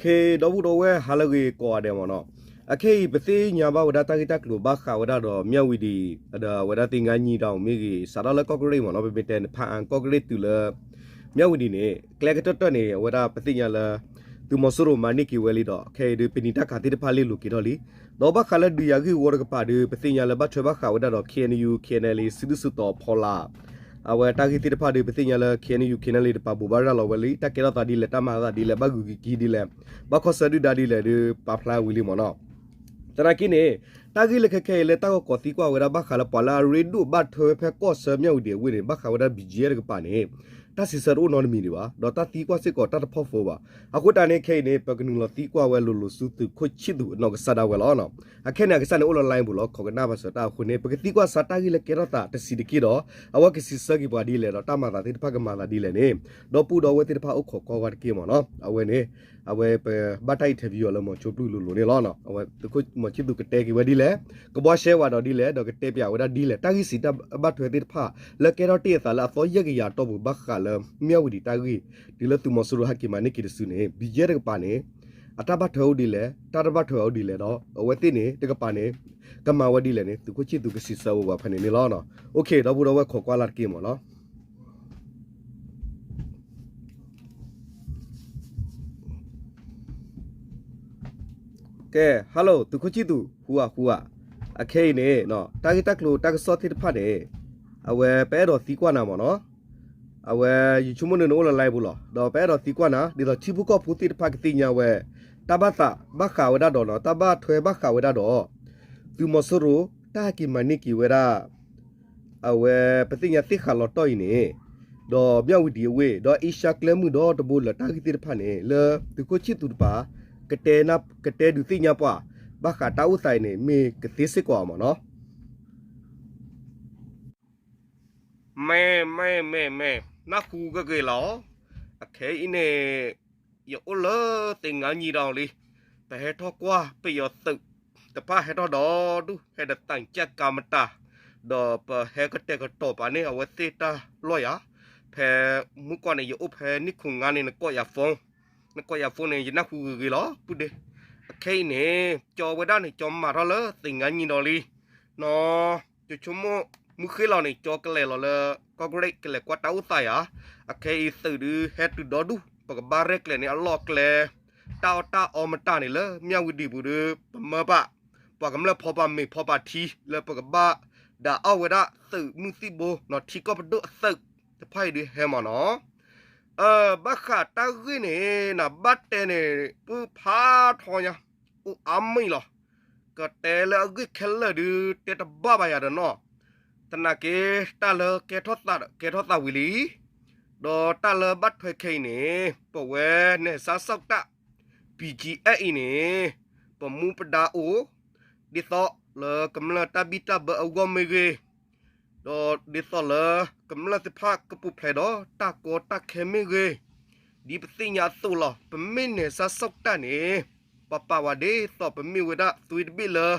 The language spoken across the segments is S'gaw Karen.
ခဲ ဒီပုၢ်ဒီဝဲၢ် ဟါလၢအဂ့ၤကိးဂၤဒဲးမ့ၢ်နီၤ, အခဲအံၤ ပသ့ၣ်ညါဘၣ်ဝဲဒၣ်တၢ်ဂ့ၢ်တၢ်ကျိၤဘၣ်ဃးဝဲဒၣ်ဒီး မၠၣ်ဝံၤဒံၣ် ဒီးအဝဲဒၣ်သ့ၣ်ညါနံၤဒီးမ့ၢ်ဂ့ၤ စးထီၣ်လၢကီၢ်ကရ့ၣ်မ့ၢ်နီၤ, ပမ့ၢ်တဲန့ၣ် ဖးအံၤကီၢ်ကရ့ၣ်တုၤလၢ မၠၣ်ဝံၤဒံၣ်န့ၣ် ကျဲကတၢၢ်တၢၢ်န့ၣ် အဝဲဒၣ်ပသ့ၣ်ညါလၢ သုးမီၤစိရိၤမၤန့ၢ်က့ၤဝဲလံဒီး ခဲအံၤဒုး ပနံာ်တၢ်ခးသ့ၣ်တဖၣ်လ့ၢ်လိၤက့ၤထီၣ်လံ. ဒီးဘၣ်ဃးလၢဒုးယၤဂ့ၢ်ဝီတကပၤဒုး ပသ့ၣ်ညါလၢဘၣ်ထွဲဘၣ်ဃးဝဲဒၣ်ဒီး KNU KNLA စုဒုၣ်စုတီၤဖီလာ် အဝဲတၢ်ဂ့ၢ်သ့ၣ်တဖၣ်ဒုး ပသ့ၣ်ညါလၢ KNU KNLA တပာ်ဘိးဘၣ်ရၤလီၤဝဲလံ, တၢ်ကဲထီၣ်သးဒ်လဲၣ်, တၢ်မၤသးဒ်လဲၣ်, ဘၣ်ဂုၤက့ၤက့ၤဒ်လဲၣ်, ဘၣ်ခီဆၢဒုၣ်ဒါဒ်လဲၣ်ဒုး ပာ်ဖျါဝံၤလံမ့ၢ်နီၤ. သနာ်က့န့ၣ် တၢ်ဂ့ၢ်လၢခဲခဲအံၤလၢတၢ်ဂီၤကီၤသံကွၢ်ဝဲဒၣ် ဘၣ်ဃးလၢပှၤလၢအရ့ဒိၣ်ဘၣ်ထွဲဝဲဖဲကီၢ်ဆၢမၠၣ်ဝံၤဒံၣ်အဝ့ၢ်န့ၣ် ဘၣ်ဃးဝဲဒၣ် ဘံၣ်ကၠံၣ်အဲၣ် တကပၤန့ၣ် တၢ်စံးဆၢတအိၣ်နီတမံၤဒံးဘၣ်, ဒီးတၢ်သံကွၢ်စ့ၢ်ကီးတၢ်တဖီၣ်ဖိဘၣ်. အဃိတၢ်န့ၣ် ခဲအံၤန့ၣ် ပကနုာ်လီၤသံကွၢ်ဝဲလိၤလိၤဆူသုးခိၣ်ဆံၣ်သူးအနီၢ်ကစၢ်ဒၣ်ဝဲလီၤ. အခဲန့ၣ် အကစၢ်န့ၣ်အိၣ်လၢ line ပူၤလီၤ, ခိးကနၣ်ဘၣ်စၢၤတၢ်အဃိန့ၣ် ပကသံကွၢ်စးတၢ်ဂ့ၢ်လၢကဲထီၣ်သးတဆံးတက့ၢ်ဒီး အဝဲကစံးဆၢက့ၤပှၤဒ်လဲၣ်ဒီး တၢ်မၤသးသ့ၣ်တဖၣ်ကမၤသးဒ်လဲၣ်န့ၣ် ဒီပုၢ်ဒီဝဲၢ်သ့ၣ်တဖၣ်အိၣ်ခိးကွၢ်ဝဲတက့ၢ်မ့ၢ်နီၤ. အဝဲန့ၣ် အဝဲပဘၣ်တၢ် interview အီၤလၢ မိၤဆိပျုၢ်လိၤလိၤန့ၣ်လီၤ. အဝဲသုးခိၣ် မိၤဆိသူး ကတဲက့ၤဝဲဒ်လဲၣ်, ကဘှါရှဲဝဲဒီးဒ်လဲၣ်, ဒီးကတဲပၠးဝဲဒၣ်ဒ်လဲၣ်, တၢ်ဂ့ၢ်စံးတၢ်ဘၣ်ထွဲသ့ၣ်တဖၣ် လၢကဲထီၣ်တ့ၢ်အသးလၢအသီယဲၢ်ကယၤအတီၢ်ပူၤ ဘၣ်ဃးလၢမၠၣ်ဝံၤဒံၣ်တၢ်ဂ့ၢ် တုၤလၢသုးမီၤစိရိၤဟဲက့ၤမၤန့ၢ်က့ၤတစုန့ၣ် ဘံၣ်ကၠံၣ်အဲၣ် တကပၤန့ၣ် အတၢ်ဘၣ်ထွဲအိၣ်ဒ်လဲၣ်, တၢ်တဘၣ်ထွဲအိၣ်ဒ်လဲၣ်ဒီး အဝဲသ့ၣ်န့ၣ် တကပၤန့ၣ် ကမၤဝဲဒ်လဲၣ်န့ၣ် သုးခိၣ်ဆံၣ်သူးကစံးဆၢဝဲပှၤဖဲန့ၣ်န့ၣ်လီၤ. အိၣ်ခ့ ဒီပုၢ်ဒီဝဲၢ်ခိးကွၢ်လၢ်တက့ၢ်မ့ၢ်နီၤ. ကဲ hello သုးခိၣ်ဆံၣ်သူး ဟူဧါ ဟူဧါ. အခဲအံၤန့ၣ် တၢ်ဂ့ၢ်တၢ်ကျိၤတၢ်ကစီၣ်သ့ၣ်တဖၣ်န့ၣ် အဝဲပအဲၣ်ဒိးသံကွၢ်နၤမ့ၢ်နီၤ. အဝဲယဆိကမိၣ်န့ၣ်နအိၣ်လၢ line ပူၤလီၤ, ဒီးပအဲၣ်ဒိးသံကွၢ်နၤ ဒ်သိးထံဖိကီၢ်ဖိသ့ၣ်တဖၣ်ကသ့ၣ်ညါဝဲ တၢ်ဘၣ်သးဘၣ်ဃးဝဲဒၣ်ဒီးနီၤ, တၢ်ဘၣ်ထွဲဘၣ်ဃးဝဲဒၣ်ဒီး သုးမီၤစိရိၤ တၢ်ဟဲက့ၤမၤန့ၢ်က့ၤဝဲဒၣ် အဝဲပသ့ၣ်ညါသ့ၣ်ဃးလီၤတီၢ်အံၤန့ၣ် ဒီးမၠၣ်ဝံၤဒံၣ်အဝ့ၢ် ဒီးအ့ရှါကျဲမုၢ်ဒီတဘိလၢတၢ်ဂ့ၢ်သ့ၣ်တဖၣ်န့ၣ် လၢသုးခိၣ်ဆံၣ်သူးတပၤ ကတဲဒုးသ့ၣ်ညါပှၤ ဘၣ်ဃးတၢ်အိၣ်သးအံၤန့ၣ် မ့ၢ်ကသ့စ့ၢ်ကီးမ့ၢ်နီၤ. မ့ၢ် မ့ၢ် မ့ၢ် မ့ၢ် နၢ်ဟူဂ့ၤဂ့ၤလီၤ. အခဲအံၤန့ၣ် ယအိၣ်လၢသ့ၣ်ငါညံဒီးလံ, ပဟဲထီၣ်ကွၢ်ပယီၤသုးတဖၣ်ဟဲထီၣ်ဒီဒူၣ် ဟဲဒီးသးကၢ်ကၤမတၤ, ဒီးပဟဲကတဲာ်ကတီၤပာ်န့ၢ်အဝဲသ့ၣ်တၢ်လီၢ်ယၤ, ဖဲမုၢ်ကီၢ်န့ၣ် ယအိၣ်ဖဲနံၣ်ခိၣ်ငါန့ၣ် နကိးယၤ phone, နကိးယၤ phone န့ၣ် ယနၢ်ဟူဂ့ၤဂ့ၤလီၤ ပုၢ်ဒ့. အခဲအံၤန့ၣ် ကၠီဝဲဒၣ်န့ၣ် ကၠီမၤထီၣ်လၢသ့ၣ်ငါညံဒီးလံနီၤ. ယဆိကမိၣ် မုၢ်ဃ့လီၤန့ၣ် ကၠီကလဲၤလီၤလၢ ကီၢ်ကရ့ၣ် ကလဲၤကွၢ်တၢ်အိၣ်သးယၤ. အခဲအံၤသုးဒုးဟဲတုၤဒီဒူၣ် ပကဘၣ်ရဲၣ်ကျဲၤန့ၢ်အလီၢ်အကျဲ, တၢ်အီၣ်တၢ်အီမတၤန့ၣ် လၢမၠၣ်ဝံၤဒံၣ်ပူၤဒီး ပမၢဘၣ် ပှၤကမျၢၢ်ဖီပာ်မ့ၤဖီပာ်ထံ လၢပကဘၣ်ဒၣ်အီၣ်ဝဲဒၣ်သုးမုၢ်သံၣ်ဘိနီၤ, ထံကီၢ်ပဒိၣ်အသုးတဖၣ်အံၤဒုးဟဲမ့ၢ်နီၤ. ဘၣ်ဃးတၢ်ဂ့ၢ်န့ၣ် နဘၣ်တဲန့ၣ် ပုၢ်ဖးထီညါ အိၣ်အါမံၤလီၤ. ကတဲလၢအဂ့ၢ်ခဲလၢာ်ဒုး တဲတဘၣ်ဘၣ်ယၤဒီးနီၤ. သနာ်က့ တၢ်လၢကဲထီၣ်သးဒီး ကဲထီၣ်သးဝံၤလံ. ဒီးတၢ်လၢဘၣ်ထွဲခဲအံၤန့ၣ် ပဝဲနဲၣ်စါစီၣ်တၢ် ဘံၣ်ကၠံၣ်အဲၣ် အံၤန့ၣ် ပမူပဒါအိၣ် ဒ်သိးလၢကမျၢၢ်တၢ်ဘံၣ်တၢ်ဘၢအဂီၢ်မ့ၢ်ဂ့ၤ, ဒီးဒ်သိးလၢကမျၢၢ်သ့ၣ်တဖၣ်ကပူၤဖျဲးဒီးတၢ်ကီတၢ်ခဲမ့ၢ်ဂ့ၤ, ဒ်ပသ့ၣ်ညါအသိးလီၤ. ပမ့ၢ်နဲၣ်စါစီၣ်တၢ်န့ၣ် ပပာ်ဝဲဒ်သိးပမ့ၢ်ဝဲဒၣ်သွံတဘ့ၣ်လၢ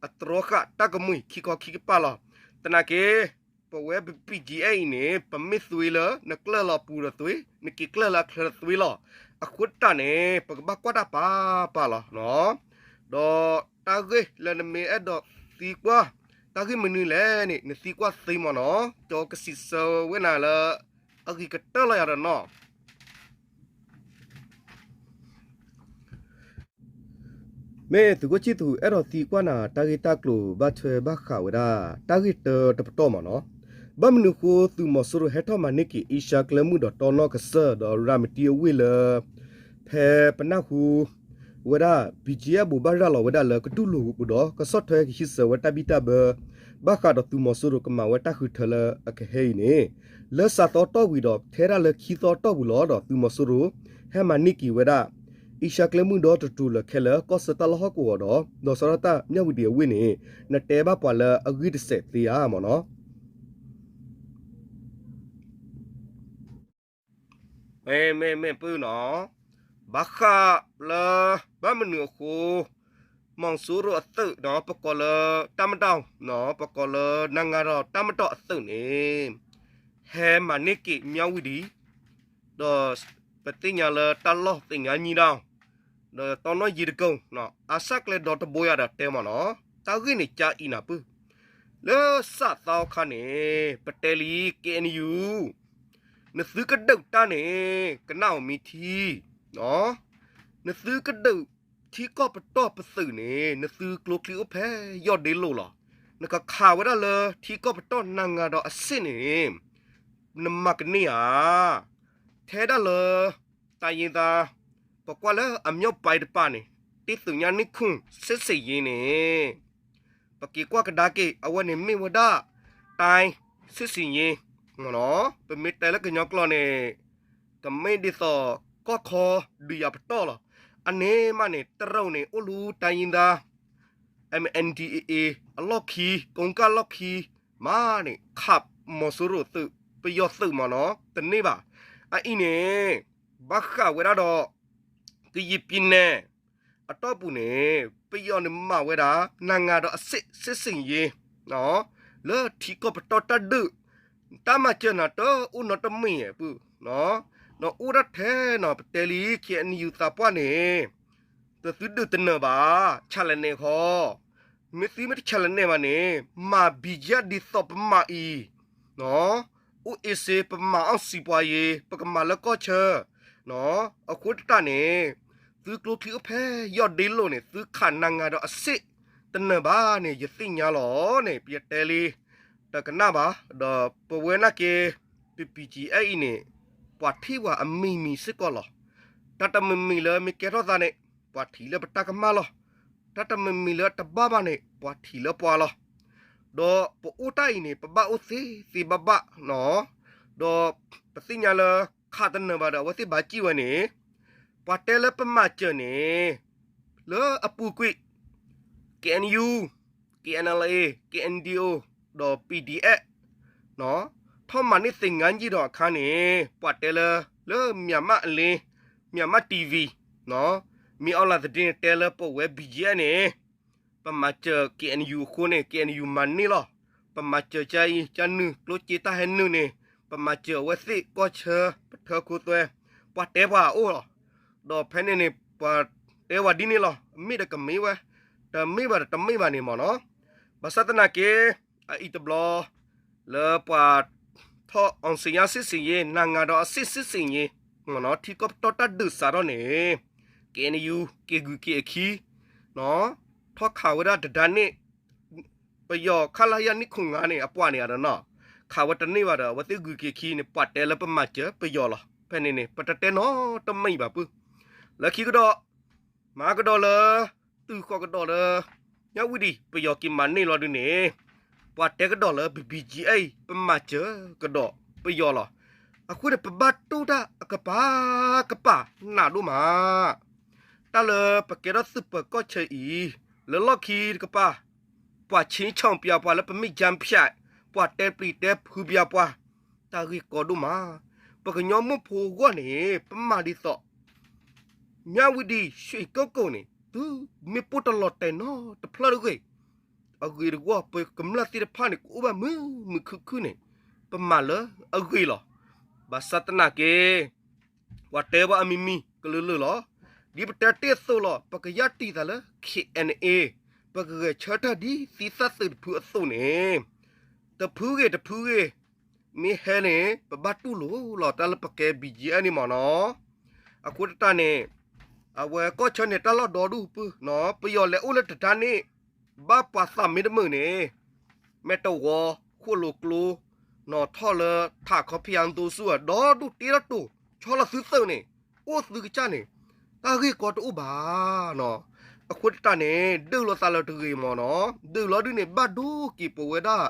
အတြီဃာ်တၢ်ကမှံၤခံခီခံကပၤလီၤ. သနာ်က့ ပဝဲပ ဘံၣ်ကၠံၣ်အဲၣ် အံၤန့ၣ် ပမ့ၢ်သွံလၢနကျၢၢ်လီၤပူၤဒီးသွံ, နက့ၤကျၢၢ်လၢအချၢဒီးသွံလီၤ. အဃိတၢ်န့ၣ် ပကဘၣ်ကွၢ်တၢ်ပာ်ပာ်လီၤ. ဒီးတၢ်ဂ့ၢ်လၢနမ့ၢ်အဲၣ်ဒိးသံကွၢ် တၢ်ဂ့ၢ်မနုၤလဲၣ်န့ၣ် နသံကွၢ်သ့မ့ၢ်နီၤ, ကၠီကစံးဆၢဝဲနၤလၢ အဂ့ၤကတၢၢ်လီၤယၤဒီးနီၤ. မ့ၢ်သုးခိၣ်ဆံၣ်သူးအဲၣ်ဒိးသံကွၢ်နၤ တၢ်ဂ့ၢ်တၢ်ကျိၤဘၣ်ထွဲဘၣ်ဃးဝဲဒၣ် တၢ်ဂ့ၢ်တၢတပတီၢ်မ့ၢ်နီၤ. ဘၣ်မနုၤဃိ သုးမီၤစိရိၤဟဲထီၣ်မၤန့ၢ်က့ၤ အ့ရှါကျဲမုၢ်ဒီးတီနီၢ်ကစၢၢ်ဒီးရၤမတံအဝ့ၢ်လၢ ဖဲပနၢ်ဟူ ဝဲဒၣ် ဘံၣ်ကၠံၣ်အဲၣ် ဘိးဘၣ်ရၤလီၤဝဲဒၣ်လၢကဒုးလိာ်ပူၤဒီး ကဆီၣ်ထွဲကဟံးစၢၤဝဲတၢ်ဘံၣ်တၢ်ဘၢ ဘၣ်ဃးဒီးသုးမီၤစိရိၤကမၤဝဲတၢ်ဃုထၢလၢအကဟဲအံၤန့ၣ် လၢစးသီတီၢ်ဝံၤဒီးထဲဒၣ်လၢခံသီတီၢ်ပူၤလီၤဒီး သုးမီၤစိရိၤ ဟဲမၤန့ၢ်က့ၤဝဲဒၣ် အ့ရှါကျဲမုၢ်ဒီတတူၤလၢခဲလၢာ် ကီၢ်ဆၢတၢ်လီၢ်ဟီၣ်ကဝီၤဒီး ဒီးစးထီၣ်တၢ်မၠၣ်ဝံၤဒံးအဝ့ၢ်န့ၣ် နတဲဘၣ်ပှၤလၢအဂ့ၢ်တစဲးသ့ဧါမ့ၢ်နီၤ. မ့ၢ် မ့ၢ် မ့ၢ်ပုၢ်နီၤ, ဘၣ်ဃးလၢ ဘၣ်မနုၤအဃိ မီၤစိရိၤအသုးနီၤ ပကိးလၢတၢ်မတီၢ်နီၤ ပကိးလၢနၤငါဒီးတၢ်မတီၢ်အသုးန့ၣ် ဟဲမၤန့ၢ်က့ၤမၠၣ်ဝံၤဒံး ဒီးပသ့ၣ်ညါလၢတၢ်လီၢ်သ့ၣ်ညါနံၤဒီး ဒီးတီနီၣ်ယံၤတကိး အစၢ်ကျဲဒီတဘိယၤဒီးတဲမ့ၢ်နီၤ, တၢ်ဂ့ၢ်န့ၣ်ကါအံၤနၤပုၢ်, လၢစးသီအခါန့ၣ် ပတဲလံ K N U နသုကဒုးတၢ်န့ၣ် ကနၣ်အီၤမ့ၢ်ထံ, နသုကဒုးထံကီၢ်ပတီၢ်ပသုးန့ၣ် နသုကျိချံအိၣ်ဖဲယီၢ်ဒ့လိာ်လီၤ. နကခးဝဲဒၣ်လၢထံကီၢ်ပတီၢ်နၤငၤဒီးအဆ့ၣ်န့ၣ် နမၤကန့ၢ်ဧါ. ထဲဒၣ်လၢ တၢ်ယ့ၢ်သး ပကွၢ်လၢအမ့ၢ်ပၢ်တပၤန့ၣ် တ့ၢ်သုးညါန့ၢ်ခုၣ် စစ်ဆင်ရေးန့ၣ် ပက့ၤကွၢ်ကဒါက့ၤ အဝဲန့ၣ်မ့ၢ်ဝဲဒၣ် တိုင်းစစ်ဆင်ရေး မ့ၢ်နီၤ, ပမ့ၢ်တဲလၢကညီကျိာ်န့ၣ် ကမ့ၢ်ဒ်သိးကီၢ်ခီဒုးယၤပတီၢ်လီၤ. အန့ၣ်မးန့ၣ် တရူးန့ၣ် အိၣ်လူတၢ်ယ့ၢ်သး M N D A A အလီၢ်ခံ ကိကၣ်လီၢ်ခံ မးန့ၣ် ခးမီၤစိရိၤသုး ပယီၤသုးမ့ၢ်နီၤ တန့ၢ်ဘၣ်. အအံၤန့ၣ် ဘၣ်ဃးဝဲဒၣ်ဒီး ကယံာ်ပံၤနဲၣ် အတီၢ်ပူၤန့ၣ် ပယီၤန့ၣ်မၤဝဲဒၣ် နၤငၤဒီးအဆ့ၣ် စစ်ဆင်ရေး လၢထံကီၢ်ပတီၢ်တၢ်ဒုး တၢ်မၤစၢၤနၤတအိၣ်နီတမံၤဧါပုၢ်, နအိၣ်ဒၣ်ထဲနီၤ ပတဲလံ K N U သးပှၢ်န့ၣ် တသုဒုးတနၢၤဘၣ် ဆးလဲနဲၣ်ဃီ, မ့ၢ်သုမ့ၢ်တဆးလဲနဲၣ်ဘၣ်န့ၣ် မၤဘံယဲၢ်ဒ်သိးပမၤအံၤ အိၣ်အ့စ့ ပမၤအီၣ်စံးပှၤယ့ၤ ပကမၤလၢကီၢ်ဆၢ, အဃိသတးန့ၣ် သုကျိချံအိၣ်ဖဲယီၢ်ဒ့လိာ်န့ၣ် သုခးနၤငၤဒီးအဆ့ၣ်တနၢၤဘၣ်န့ၣ် ယသ့ၣ်ညါလီၤန့ၣ် ပယတဲလံ တကနၣ်ဘၣ်, ဒီးပဝဲနာ်က့ ပ ပံၣ်ကၠံၣ်အဲၣ်အံၤန့ၣ် ပှၤထံၣ်ဝဲအမံၤမံၤစ့ၢ်ကီးလီၤ. တၢ်တမံၤမံၤလၢမ့ၢ်ကဲထီၣ်သးန့ၣ် ပှၤထံၣ်လၢပတၢ်ကမၣ်လီၤ. တၢ်တမံၤမံၤလၢတဘၣ်ဘၣ်န့ၣ် ပှၤထံၣ်လၢပှၤလီၤ. ဒီးပအိၣ်တၢ်အံၤန့ၣ် ပဘၣ်အိၣ်သ့သ့ဘၣ်ဘၣ်နီၤ, ဒီးပသ့ၣ်ညါလၢခးတနၢၤဘၣ်ဒီး အဝဲသ့ၣ်ဘၣ်စံၣ်ဝဲန့ၣ် ပှၤတဲလၢပမၤစၢၤန့ၣ် လၢအပူၤကွံာ် K N U, K N L A, K N D O ဒီး P D F ထီၣ်မၤန့ၢ်သ့ၣ်ညါယံာ်ဒီးအခါန့ၣ် ပှၤတဲလၢ လၢ မြန်မာ့အလင်း, မြန်မာ့ T V မ့ၢ်အီလၢသဒ့န့ၣ် တဲလၢပဝဲ B G F န့ၣ် ပမၤစၢၤ K N U အဃိန့ၣ် K N U မၤန့ၢ်လီၤ. ပမၤစၢၤကါအံၤ ကါနုာ် ကျိၣ်စ့တၢ်ဟဲနုာ်န့ၣ် ပမၤစၢၤအဝဲသ့ၣ်ကီၢ်ဆၢ ပထၢခိသွဲ ပှၤတဲပှၤအအိၣ်လီၤ. ဒီးဖဲန့ၣ်န့ၣ် ပှၤတဲဝဲဒ်န့ၣ်လီၤ. မ့ၢ်ဒီးကမ့ၢ်ဝဲ, တမ့ၢ်ဘၣ်ဒီးတမ့ၢ်ဘၣ်န့ၣ်မ့ၢ်နီၤ. ဘၣ်ဆၣ်သနာ်က့ အအံၤတဘျီ လၢပှၤထီၣ် အောင်ဇေယျ စစ်ဆင်ရေး, နၤငၤဒီးအဆ့ၣ် စစ်ဆင်ရေး မ့ၢ်နီၤ ထံကီၢ်ပတီၢ်တၢ်ဒုးစးထီၣ်န့ၣ် K N U က့ၤဂုၤက့ၤအခံ ထီၣ်ခးဝဲဒၣ်တဒါန့ၣ် ပယီၤ ခလရ နှစ်ခုနစ်ငါးန့ၣ် အပှၤန့ၣ်ဒီးနီၤ ခးဝဲတန့ၢ်ဘၣ်ဒီး အဝဲသ့ၣ်ဂုၤက့ၤခံန့ၣ် ပှၤတဲလၢပမၤစၢၤပယီၤလီၤ. ဖဲန့ၣ်န့ၣ် ပတတဲနီတမံၤဘၣ်ပုၢ်. လၢခံကဒီး မၤကဒီးလၢ တုၤဃီၤကဒီးလၢ ညၣ်ဝံဒံး ပယီၤက့ၤမၤန့ၢ်လီၤဒုးန့ၣ် ပှၤတဲကဒီးလၢ ပ B G F အံၤ ပမၤစၢၤကဒီးပယီၤလီၤ. အဃိန့ၣ် ပဘၣ်တူၢ်တၢ်အကပၤကပၤနးဒိၣ်မး တၢ်လၢပကဲထီၣ်သုးပၢၤကီၢ်ဆၢအံၤ လၢလီၢ်ခံတကပၤ ပှၤဆ့ဆီၣ်ပၠးပှၤလၢပမ့ၢ် ယၢမ်းဖၠး ပှၤတဲပျံၤတဲဖုးပၠးပှၤ တၢ်ဂ့ၢ်ကီဒိၣ်မး. ပကညီမိၢ်ဖိအဂီၢ်န့ၣ် ပမၤဒ်သိး ညၣ်ဝံဒံး ရွှေကုက္ကို န့ၣ် သုမ့ၢ်ပိၢ်တလီၤတဲာ်နီတဖျၢၣ်တဂ့ၤ အဂ့ၤတဝီ ပကမျၢၢ်သ့ၣ်တဖၣ်န့ၣ် ကအိၣ်ဘၣ်မုာ်မုာ်ခုၣ်ခုၣ်န့ၣ် ပမၤလၢအဂ့ၤလီၤ. ဘၣ်ဆၣ်သနာ်က့ ပှၤတဲဘၣ်အမံၤမံၤကလုာ်လုာ်လီၤ. ဒ်ပတဲတ့ၢ်အသိးလီၤ ပကယၢ်တံၢ်သးလၢ K N A ပကဂဲၤဆၢထၢၣ်ဒ်သံသၣ်သုးတဖုအသိးန့ၣ် တဖုဂ့ၤတဖုဂ့ၤ မ့ၢ်ဟဲန့ၣ် ပဘၣ်တူၢ်လိာ်လီၤတၢ်လၢပကဲ B G F န့ၣ်မ့ၢ်နီၤ. အဃိသတးန့ၣ် အဝဲကီၢ်ဆၢန့ၣ် တၢ်လီၢ်ဒီဒူၣ်ပုၢ်နီၤ ပယီၤလဲၤအိၣ်လၢတဒါန့ၣ် ဘၣ်ပှၤသးမ့ၢ်တမုာ်န့ၣ် မဲာ်တဝီ ဃိၣ်လိာ်ကျိ နီၤထီၣ်လၢ ထးခီဖံးအသိစူၢ်အဒီဒူၣ်တ့ထီၣ်တိၤ ဆီလီၤသုသုးန့ၣ် အိၣ်သုကစၢ်န့ၣ် တၢ်ဂ့ၢ်ကီတအိၣ်ဘၣ်နီၤ. အဃိသတးန့ၣ် ဒုးလိာ်သးလၢတဂ့ၤမ့ၢ်နီၤ ဒုးလီၤဒုးန့ၣ် ဘၣ်ဒိက့ၤပဝဲဒၣ်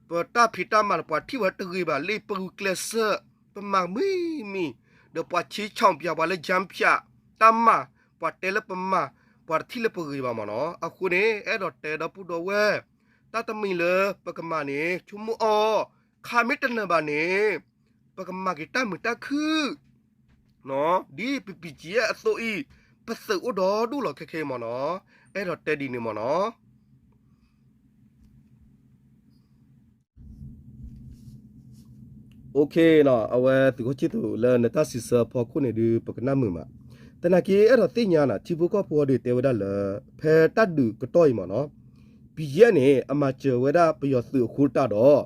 ပတၢ်ဖံးတၢ်မၤလၢပှၤထံၣ်ဝဲတဂ့ၤဘၣ် လၢပဂုာ်ကျဲးစၢး ပမၤမံၤမံၤ ဒီးပှၤဆ့ဆီၣ်ပၠးပှၤလၢ ယၢမ်းဖၠး တၢ်မၤ ပှၤတဲလၢပမၤ ပှၤတထံၣ်လၢပဂ့ၤဘၣ်မ့ၢ်နီၤ. အဃိန့ၣ် အဲၣ်ဒိးတဲဒီပုၢ်ဒီဝဲၢ် တၢ်တမံၤလၢပကမၤန့ၣ် ဆိကမိၣ်အီၤ ခးမ့ၢ်တနၢၤဘၣ်န့ၣ် ပကမၤက့ၤတၢ်မုာ်တၢ်ခုၣ် ဒ်ပ ပံၣ်ကၠံအဲၣ်အသိးအံၤ ပသုးအိၣ်ဒီဒူၣ်လီၤခဲခဲအံၤမ့ၢ်နီၤ. အဲၣ်ဒိးတဲဒ်န့ၣ်မ့ၢ်နီၤ. အဝဲသုးခိၣ်ဆံၣ်သူးလၢနတၢ်စံးဆၢအဖီခိၣ်န့ၣ်ဒုး ပကနၣ်မုာ်မး. သနာ်က့အဲၣ်ဒိးသ့ၣ်ညါန့ၣ် ထံဖိကီၢ်ဖိအံၤဒုးတဲဝဲဒၣ်လၢ ဖဲတၢ်ဒုးကတီၢ်အံၤမ့ၢ်နီၤ, BGF န့ၣ် အမၤစၢၤဝဲဒၣ်ပယီၤသုးအဃိတၢ်ဒီး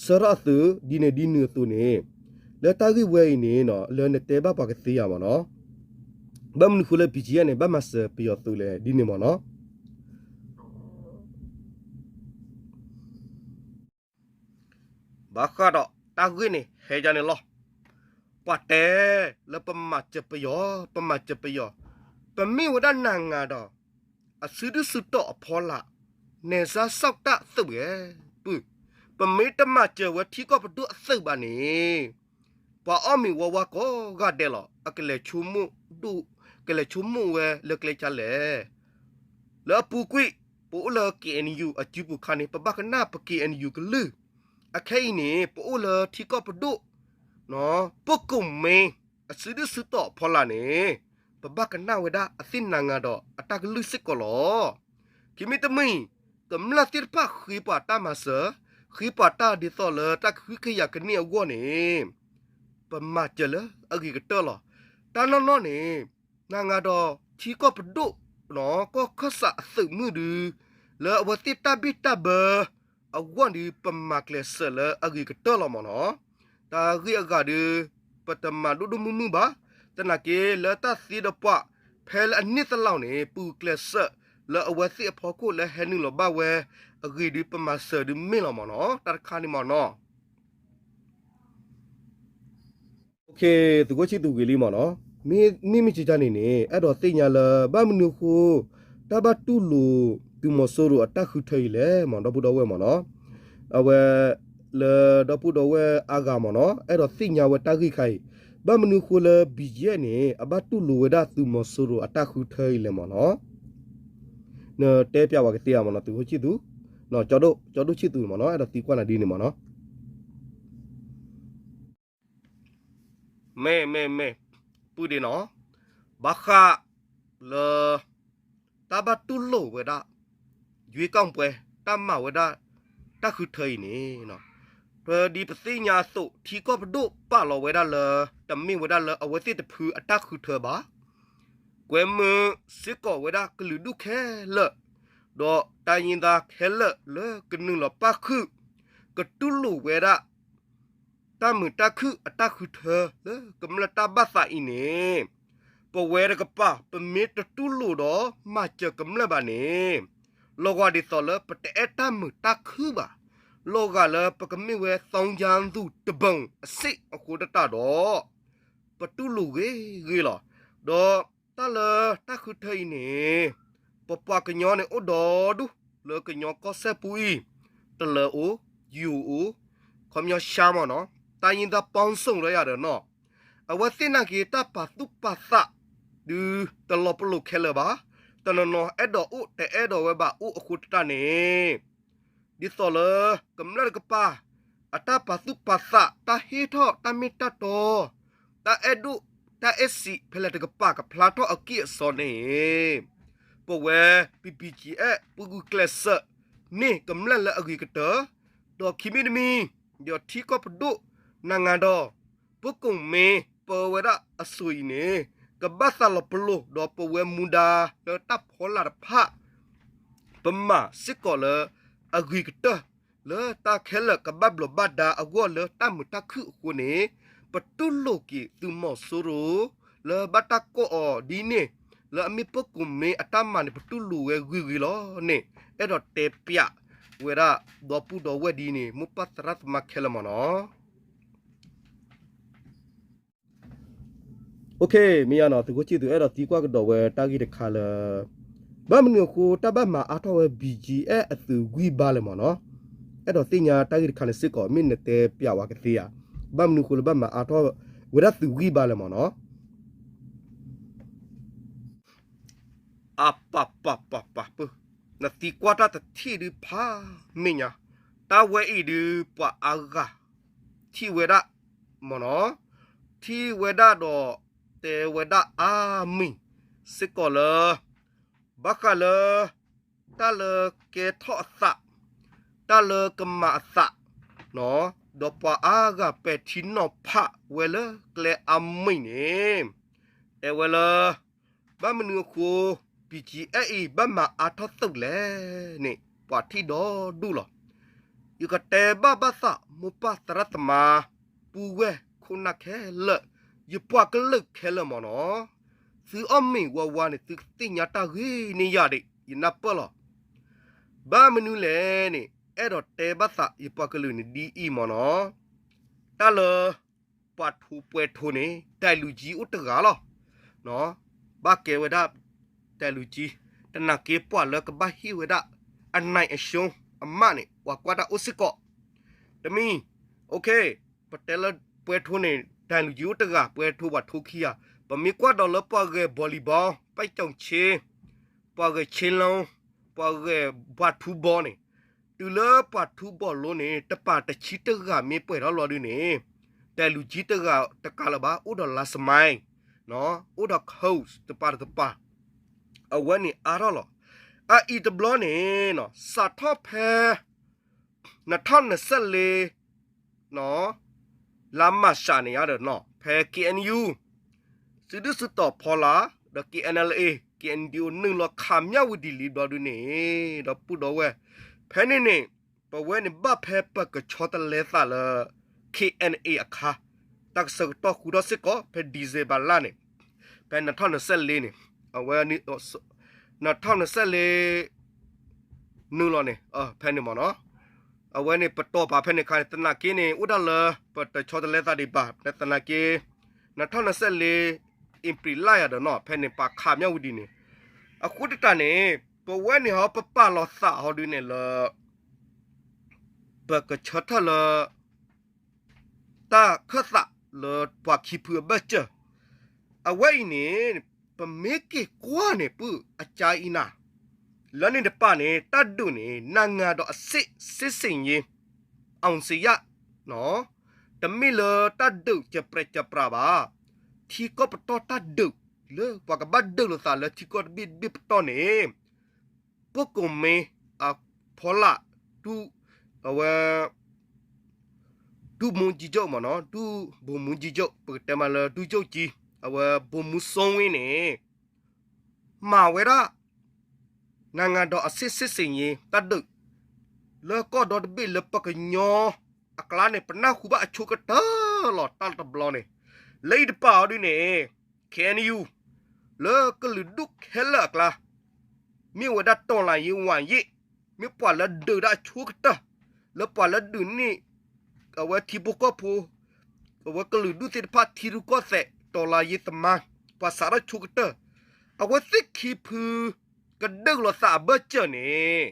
ဆၢထၢၣ်အသုးဒ်န့ၣ်ဒ်နုၤအသိးန့ၣ်, လၢတၢ်ဂ့ၢ်ဝဲအံၤန့ၣ် လၢနတဲဘၣ်ပှၤကသ့ဧါမ့ၢ်နီၤ, ဘၣ်မနုၤဃိလၢ BGF န့ၣ် ဘၣ်မၤစၢၤပယီၤသုးလဲၣ်ဒ်န့ၣ်မ့ၢ်နီၤ. ဘၣ်ဃးဒီးတၢ်ဂ့ၢ်န့ၣ် ဟဲယါန့ၣ်လီၤ. ပှၤတဲလၢပမၤစၢၤပယီၤ, ပမၤစၢၤပယီၤ, ပမ့ၢ်ဝဲဒၣ်နၤငါဒီး အစုဒုၣ်စုတီၢ်အဖီလာ်, နဲၣ်စါစီၣ်တၢ်သုးဝဲ, ပုၢ်, ပမ့ၢ်တမၤစၢၤဝဲထံကီၢ်ပဒိၣ်အသုးဘၣ်န့ၣ်, ပှၤအီၣ်မ့ၤဝါဝါကိးဂၤဒဲးလီၤ. အကလဲၤဆိကမိၣ်ဒိၣ်, ကလဲၤဆိကမိၣ်ဝဲလၢကျဲကၢလဲၣ်. လၢအပူၤကွံာ် ပအိၣ်လၢ KNU အစုပူၤခါန့ၣ် ပဘၣ်ကနၣ်ပ KNU ကလုၢ်. အခဲအံၤန့ၣ် ပအိၣ်လၢထံကီၢ်ပဒိၣ် ပကိၣ်မ့ၢ် အစုဒုၣ်စုတီၢ်အဖီလာ်န့ၣ် ပဘၣ်ကနၣ်ဝဲဒၣ်အသ့ၣ်နၤငါဒီးအတၢ်ကလုၢ်စ့ၢ်ကီးလီၤ. ခံမံၤတမံၤ ကမျၢၢ်သ့ၣ်တဖၣ်ဃ့ပှၤတၢ်မၤစၢၤ, ဃ့ပှၤတၢ်ဒ်သိးလၢတၢ်ကဟုကယာ်ကန့ၢ်အဂီၢ်န့ၣ် ပမၤစၢၤလၢအဂ့ၤကတၢၢ်လီၤ. တၢ်နီၢ်နီၢ်န့ၣ် နၤငါဒီးထံကီၢ်ပဒိၣ် ကီၢ်ခၢၣ်စးအသုးမုၢ်ဒု လၢအဝဲသ့ၣ်တၢ်ဘံၣ်တၢ်ဘၢအဂီၢ်ဒု ပမၤကျဲးစၢးလၢအဂ့ၤကတၢၢ်လီၤမ့ၢ်နီၤ. တၢ်ဂ့ၢ်အဂၤဒု ပတမၤဒိၣ်ဒိၣ်မုၢ်မုၢ်ဘၣ်. သနာ်က့လၢတၢ်သ့ဒီးပှၤ ဖဲလၢအန့ၢ်သလောက်န့ၣ် ပကျဲးစၢးလၢအဝဲသ့ၣ်အဖီခိၣ်လၢဟဲနုာ်လီၤဘၣ်ဝဲအဂ့ၢ်ဒု ပမၤစၢၤဒုမ့ၢ်လီၤမ့ၢ်နီၤ. တၢ်တခါန့ၣ်မ့ၢ်နီၤ. သုးခိၣ်ဆံၣ်သူးဂ့ၤလံမ့ၢ်နီၤ, မ့မ့ၢ်မ့ၢ်ကကန့ၣ်န့ၣ် အဲၣ်ဒိးသ့ၣ်ညါလၢ ဘၣ်မနုၤအဃိ တၢ်ဘၣ်တူၢ်လိာ်သုးမီၤစိရိၤအတၢ်ဃုထၢအံၤလဲၣ်မ့ၢ် ဒီပုၢ်ဒီဝဲၢ်မ့ၢ်နီၤ. အဝဲ လၢဒီပုၢ်ဒီဝဲၢ်အါဂၤမ့ၢ်နီၤ အဲၣ်ဒိးသ့ၣ်ညါဝဲတၢ်ဂ့ၢ်ခါအံၤ, ဘၣ်မနုၤအဃိလၢ BGF န့ၣ် အဘၣ်တူၢ်လိာ်ဝဲဒၣ်သုးမီၤစိရိၤအတၢ်ဃုထၢအံၤလဲၣ်မ့ၢ်နီၤ. နတဲပျးဝဲကသ့ဧါမ့ၢ်နီၤ သုးခိၣ်ဆံၣ်သူး, ကၠီဒိၣ်ဆံၣ်သူးမ့ၢ်နီၤ အဲၣ်ဒိးသံကွၢ်နၤဒ်န့ၣ်မ့ၢ်နီၤ. မ့ၢ် မ့ၢ် မ့ၢ် ပုၢ်ဒ့နီၤ, ဘၣ်ဃးလၢ တၢ်ဘၣ်တူၢ်လိာ်ဝဲဒၣ် ယွ့ကီၢ်ပှဲၤ တၢ်မၤဝဲဒၣ် တၢ်ဃုထၢအံၤန့ၣ်, ပဒ်ပသ့ၣ်ညါအသိး ထံကီၢ်ပဒိၣ်ပာ်လီၤဝဲဒၣ်လၢ တမ့ၢ်ဝဲဒၣ်လၢအဝဲသ့ၣ်တဖုအတၢ်ဃုထၢဘၣ်. ကွဲမုာ်စ့ၢ်ကီးဝဲဒၣ်ကလုာ်ဒူၣ်ခဲလၢာ်, ဒီးတၢ်ယံၤသးခဲလၢာ်လၢကနုာ်လီၤပၣ်ဃုာ် ကတူၢ်လိာ်ဝဲဒၣ် တၢ်မုာ်တၢ်ခုၣ်အတၢ်ဃုထၢလၢကမျၢၢ်တၢ်ဘၣ်သးအံၤန့ၣ်, ပဝဲတကပၤ ပမ့ၢ်တတူၢ်လိာ်ဒီးမၤစၢၤကမျၢၢ်ဘၣ်န့ၣ်, လီၤဂာ်ဒ်သိးလၢပတအဲၣ်တၢ်မုာ်တၢ်ခုၣ်ဘၣ်, လီၤဂာ်လၢပကမ့ၢ်ဝဲ သောင်းကျန်းသူတစ်ပုံ အစ့ၢ်အဃိတၢ်ဒီး ပတူၢ်လိာ်ဂ့ၤဂ့ၤလီၤ. ဒီးတၢ်လၢတၢ်ဃုထၢအံၤန့ၣ်, ပပှၤကညီန့ၣ်အိၣ်ဒီဒူၣ်လၢကညီကီၢ်စဲၣ်ပူၤအံၤ, တလၢအိၣ်, ယိၤအိၣ်, ခီပညီရှါမ့ၢ်နီၤ, တိုင်းရင်းသားပေါင်းစုံ လၢယၤဒီးနီၤ, အဝဲသ့ၣ်နာ်က့ၤတၢ်ပာ်သူၣ်ပာ်သး ဒုးတလီၤပလိာ်ခဲလၢာ်ဘၣ်, တနီၤနီၤအဲၣ်ဒိးအိၣ်တအဲၣ်ဒိးဝဲဘၣ် အိၣ်အဃိတၢ်န့ၣ် ဒ်သိးလၢကမျၢၢ်တကပၤ အတၢ်ပာ်သူၣ်ပာ်သး တၢ်ဟ့ၣ်ထီၣ်တၢ်မ့ၢ်တၢ်တီ, တၢ်အဲၣ်ဒိၣ် တၢ်အဲၣ်စံး ဖဲလဲၣ်တကပၤကဖျါထီၣ်အကံၢ်အစီန့ၣ်, ပဝဲ ပီပီကၠံအဲၣ် ပဂုာ်ကျဲးစၢး န့ၢ်ကမျၢၢ်လၢအဂ့ၤကတၢၢ်, ဒီးခံမံၤတမံၤ ဒီးထံကီၢ်ပဒိၣ် နၤငါဒီး ပကိးမ့ၢ်ပဝဲဒၣ်အစိၤအံၤန့ၣ် ကဘၣ်သးလီၤပလိာ်ဒီးပဝဲမူဒါလၢတၢ်ဖီလာ်တဖၣ် ပမၤစ့ၢ်ကီးလၢအဂ့ၤကတၢၢ် လၢတၢ်ခဲလၢာ်ကဘၣ်ဘျီးဘၣ်ဒါအဂီၢ်လၢတၢ်မုာ်တၢ်ခုၣ်အဃိန့ၣ်, ပတူၢ်လိာ်က့ၤသုးမီၤစိရိၤ လၢဘၣ်တၢ်ကိးအီၤဒ်န့ၣ်, လၢအမ့ၢ်ပကိးမ့ၢ်အတၢ်မၤန့ၣ် ပတူၢ်လိာ်ဝဲဂ့ၤဂ့ၤလီၤန့ၣ်, အဲၣ်ဒိးတဲပျးဝဲဒၣ်ဒီပုၢ်ဒီဝဲၢ်ဒ်န့ၣ် မိၢ်ပၢ်သရၣ်သမါခဲလၢာ်မ့ၢ်နီၤ. မ့ၢ်ယါနီၤ သုးခိၣ်ဆံၣ်သူး အဲၣ်ဒိးသံကွၢ်ကဒီးဝဲတၢ်ဂ့ၢ်တခါလၢ ဘၣ်မနုၤအဃိ တၢ်ဘၣ်မၤအါထီၣ်ဝဲ ဘံၣ်ကၠံအဲၣ် အသုးဝံၣ်ဘါလဲၣ်မ့ၢ်နီၤ. အဲၣ်ဒိးသ့ၣ်ညါတၢ်ဂ့ၢ်တခါန့ၣ်စ့ၢ်ကီး မ့ၢ်နတဲပျးဝဲကသ့ဧါ, ဘၣ်မနုၤအဃိလၢဘၣ်မၤအါထီၣ်ဝဲဒၣ်သုးဝံၣ်ဘါလဲၣ်မ့ၢ်နီၤ. အပပပပပ, နသံကွၢ်တၢ်တထံၣ်ဒုးဖးမ့ၢ်ညါ, တၢ်ဝဲအံၤဒုးပှၤအါဂၤ ထံၣ်ဝဲဒၣ်မ့ၢ်နီၤ, ထံၣ်ဝဲဒၣ်ဒီးတဲဝဲဒၣ်အါမံၤစ့ၢ်ကီးလၢ ဘၣ်ဃးလၢ တၢ်လၢကဲထီၣ်အသး, တၢ်လၢကမၤအသး, ဒီးပှၤအါဂၤပဲာ်ထံနီၤဖးဝဲလၢကျဲအါမံၤန့ၣ်, တဲဝဲလၢ ဘၣ်မနုၤအဃိ BGF အံၤ ဘၣ်မၤအါထီၣ်သုးလဲၣ်န့ၣ် ပှၤထံၣ်ဒီဒူၣ်လီၤ. ယကတဲဘၣ်ဘၣ်သး မိၢ်ပၢ်သရၣ်သမါ ပုၢ်ဝဲၢ်ခိၣ်နၢ်ခဲလၢာ်, ယပှၤကလုာ်ခဲလၢာ်မ့ၢ်နီၤ, သုအီၣ်မ့ၤဝါဝါန့ၣ် သုကသ့ၣ်ညါတၢ်ဂ့ၤန့ၢ်ယၤဒံး ယနၢ်ပၢၢ်လီၤ. ဘၣ်မနုၤလဲၣ်န့ၣ် အဲၣ်ဒိးတဲဘၣ်သးယပှၤကလုာ်န့ၣ်ဒ်အံၤမ့ၢ်နီၤ, တၢ်လၢ ပှၤထူးပှဲၤထူးန့ၣ် ဒဲးလူၤကၠံအိၣ်တဂၤလီၤ. ဘၣ်ကဲဝဲဒၣ် ဒဲးလူၤကၠံ, တနာ်က့ပှၤလၢကဘၣ်ဟ့ၣ်ဝဲဒၣ် အနိုင်အရှုံး အမးန့ၣ် ပှၤကွၢ်တၢ်အိၣ်စ့ၢ်ကီး, တမံၤ, ပတဲလၢပှဲၤထူးန့ၣ် ဒဲးလူၤကၠံအိၣ်တဂၤ ပှဲၤထူးပှၤထူးခံဂၤ, ပမ့ၢ်ကွၢ်ဒီးလၢပှၤဂဲၤ volleyball ပဲကၠီဆ့, ပှၤဂဲၤဆ့လီ, ပှၤဂဲၤပှၤထူးဘီန့ၣ်, တုၤလၢပှၤထူးဘီလိန့ၣ် တပၤတဆံတဂၤမ့ၢ်ပှဲၤထီၣ်လီၤဒုန့ၣ်, ဒဲးလူၤကၠံတဂၤတကးလၢၤဘၣ် အိၣ်ဒီးလါစမါ, အိၣ်ဒီး coach တပၤတကပၤ, အဝဲန့ၣ်အါထီၣ်လီၤ. အအံၤတဘျီန့ၣ် စးထီၣ်ဖဲ နထီၣ်နစဲးလ့ လါမၢ်ၡးန့ၣ်ယါဒီးနီၤ ဖဲ KNU စုဒုၣ်စုတီၤဖီလာ် ဒီး KNLA KNDO နုာ်လီၤခးမၠၣ်ဝတံၤလံဘျီဒုန့ၣ်, ဒီပုၢ်ဒီဝဲၢ်, ဖဲန့ၣ်န့ၣ် ပဝဲန့ၣ်ဘၣ်ဖဲပကဆီတလဲသးလၢ KNA အခါ, တၢ်ကဆၢကတီၢ်ဃုထီၣ်စ့ၢ်ကီး ဖဲ December လါန့ၣ်, ဖဲနထီၣ်နစဲးလ့န့ၣ်, အဝဲ နထီၣ်နစဲးလ့ နုာ်လီၤန့ၣ် ဖဲန့ၣ်မ့ၢ်နီၤ, အဝဲန့ၣ်ပတီၢ်ပာ်ဖဲန့ၣ်အခါန့ၣ် သနာ်က့န့ၣ် အိၣ်ဒၣ်လၢ ပတဆီတလဲသးဒံးဘၣ် သနာ်က့ နထီၣ်နစဲးလ့ အ့ဖြ့လါယၤဒီးနီၤ ဖဲန့ၣ်ပာ်ခးမၠၣ်ဝတံၤန့ၣ်, အဃိသတးန့ၣ် ပဝဲန့ၣ်ဟီပပာ်လီၤသးဟီဒုန့ၣ်လၢ ပကဆၢထၢၣ်လၢ တၢ်ခၢၣ်သးလၢပှၤခံဖုအဘၢၣ်စၢၤ, အဝဲအံၤန့ၣ် ပမ့ၢ်က့ၤကွၢ်န့ၣ် ပုၢ်အကါအံၤနၤ, လၢန့ၣ်တပၤန့ၣ် တၢ်ဒုးန့ၣ် နၤငၤဒီးအဆ့ၣ် စစ်ဆင်ရေး အောင်ဇေယျ တမ့ၢ်လၢတၢ်ဒုးကပြဲးကပြးဘၣ်, ထံကီၢ်ပတီၢ်တၢ်ဒုး လၢပှၤကဘၣ်ဒုးလိာ်သးလၢထံကီၢ်တဘ့ၣ်တဘ့ၣ်ပတီၢ်န့ၣ် ပိၣ်ကိၣ်မ့အဖီလာ် ဒူၣ် အဝဲ ဒူၣ်မူကၠံကၠိၣ်မ့ၢ်နီၤ ဒူၣ်ဘိမူကၠံကၠိၣ် ပကတဲမးလၢဒူၣ်ကၠိၣ်ကၠံ အဝဲဘိမူစိဝ့န့ၣ် မၤဝဲဒၣ် နၤငၤဒီးအဆ့ၣ် စစ်ဆင်ရေး တၢ်ဒုး လၢကီၢ်ဒီတဘ့ၣ်လၢပကညီအကျါန့ၣ် ပနၢ်ဟူဘၣ်အဆိကတၢၢ်လီၤ တၢ်တဘျီန့ၣ်, လၢအံၤတပၤအီၤဒုန့ၣ် KNU လၢကလုာ်ဒူၣ်ခဲလၢာ်အကျါ မ့ၢ်ဝဲဒၣ် တော်လှန်ရေးဝါရင့် မ့ၢ်ပှၤလၢဒုးဒၣ်အဆိကတၢၢ် လၢပှၤလၢဒုးန့ၢ် အဝဲထံဖိကီၢ်ဖိ အဝဲကလုာ်ဒူၣ်သ့ၣ်တဖၣ် ထံရူၢ်ကီၢ်သဲး တော်လှန်ရေးသမား ပှၤစးထီၣ်ဆိကတၢၢ်, အဝဲသ့ၣ်ခံဖု ကဒုးလိာ်သးအဘၢၣ်စၢၤန့ၣ်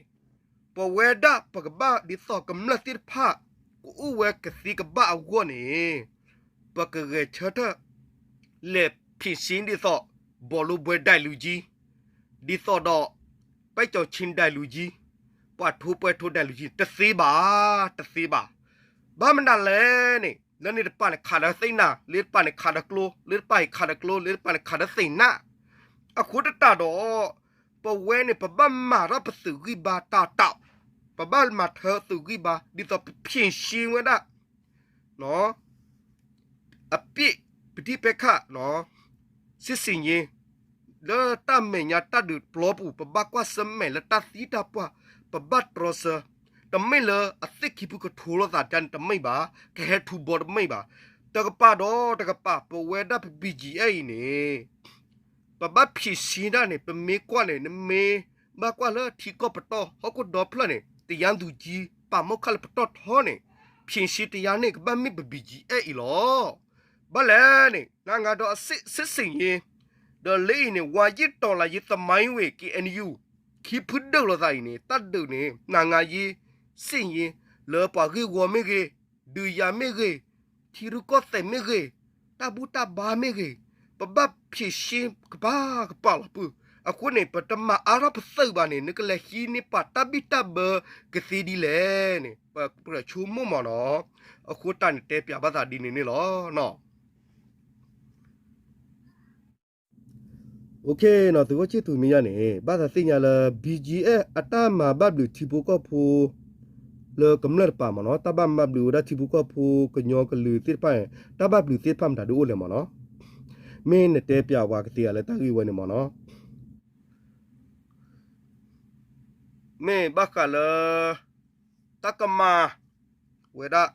ပဝဲဒၣ်ပကဘၣ်ဒ်သိးကမျၢၢ်သ့ၣ်တဖၣ် ကအိၣ်ဝဲကသ့ကဘၣ်အဂီၢ်န့ၣ် ပကဂဲၤဆၢထၢၣ် လဲၤဖံးဆံဒ်သိး ဘီလိဘွဲဒဲးလူၤကၠံ ဒ်သိးဒီး ပဲကၠီဆ့ဒဲးလူၤကၠံ ပှၤထူးပှဲၤထူးဒဲးလူၤကၠံ တသ့ဘၣ်, တသ့ဘၣ်. ဘၣ်မနုၤလဲၣ်န့ၣ် လၢန့ၣ်တပၤန့ၣ်ခးဒီးသ့ၣ်နၤ, လၢတပၤန့ၣ်ခးဒီးကျိ, လၢတပၤန့ၣ်ခးဒီးကျိ, လၢတပၤန့ၣ်ခးဒီးသ့ၣ်နၤ, အဃိသတးဒီး ပဝဲန့ၣ် ပဘၣ်မၤထီၣ်ပသုးဂံၢ်ဘါတၢ်တၢ်, ပဘၣ်မၤထၢသုးဂံၢ်ဘါ ဒ်သိးပဖံးဆံဝဲဒၣ် အပျ့ၢ်ပဒံၣ်ပဲခၣ် စစ်ဆင်ရေး လၢတၢ်မဲာ်ညါတၢ်ဒုးပျီပူၤ ပဘၣ်ကွၢ်ဆၢၣ်မဲာ်လၢတၢ်သံတၢ်ပှၢ်, ပဘၣ်တြီဆၢ, တမ့ၢ်လၢအသ့ၣ်ခံဖုကထိလိာ်သးတၢ်န့ၣ်တမ့ၢ်ဘၣ်, ကဟဲထူဘီတမ့ၢ်ဘၣ်. တကပၤဒီးတကပၤ ပဝဲဒၣ်ပ BGF အံၤန့ၣ် ပဘၣ်ဖံးဆံဒၣ်န့ၣ် ပမ့ၢ်ကွၢ်န့ၣ် နမ့ၢ်ဘၣ်ကွၢ်လၢထံကီၢ်ပတီၢ်ဟီၣ်ခိၣ်ဒီဖျၢၣ်န့ၣ် တရားသူကြီး ပာ်မီၣ်ခၣ်လၢပတီၢ်ထီန့ၣ် ဖံးဆံတရားန့ၣ် ကဘၣ်မ့ၢ်ပ BGF အံၤလီၤ. ဘၣ်လဲၣ်န့ၣ် နၤငၤဒီးအဆ့ၣ် စစ်ဆင်ရေး ဒီးလၢအံၤန့ၣ် ဝါရင့်တော်လှန်ရေးသမိုင်းဝေး KNU ခံဖုဒုးလိာ်သးအံၤန့ၣ် တၢ်ဒုးန့ၣ် နၤငၤယ့ စစ်ဆင်ရေး လၢပှၤဂ့ၢ်ဝီမ့ၢ်ဂ့ၤ, ဒုးယၤမ့ၢ်ဂ့ၤ, ထံရူၢ်ကီၢ်သဲးမ့ၢ်ဂ့ၤ, တၢ်ဘူၣ်တၢ်ဘါမ့ၢ်ဂ့ၤ, ပဘၣ်ဖံးဆံကပၤကပၤလီၤပုၢ်. အဃိန့ၣ် ပတမၤအါထီၣ်ပသုးဘၣ်န့ၣ် နကလဲၤဟံးန့ၢ်ပှၤတၢ်ဘံၣ်တၢ်ဘၢကသ့ဒ်လဲၣ်န့ၣ် ပကြၢးဆိကမိၣ်မ့ၢ်နီၤ. အဃိတၢ်န့ၣ်တဲပၠးဘၣ်သးဒ်န့ၣ်န့ၣ်လီၤ. သုဝဲဆ့ၣ်သူမံယါန့ၣ် ဘၣ်သးသ့ၣ်ညါလၢ BGF အတၢ်မၤဘၣ်ဘျုးထံဖိကီၢ်ဖိ လၢကမျၢၢ်တပၤမ့ၢ်နီၤ တၢ်ဘၣ်မၤဘျုးဝဲဒၣ်ထံဖိကီၢ်ဖိကညီကလုာ်သ့ၣ်တဖၣ်န့ၣ် တၢ်ဘၣ်ဘျုးသ့ၣ်တဖၣ်မတၤဒုးအိၣ်လဲၣ်မ့ၢ်နီၤ. မ့ၢ်နတဲပၠးပှၤကသ့ဧါလၢတၢ်ဂ့ၢ်ဝဲန့ၣ်မ့ၢ်နီၤ, မ့ၢ်ဘၣ်ဃးလၢ တၢ်ကမၤဝဲဒၣ်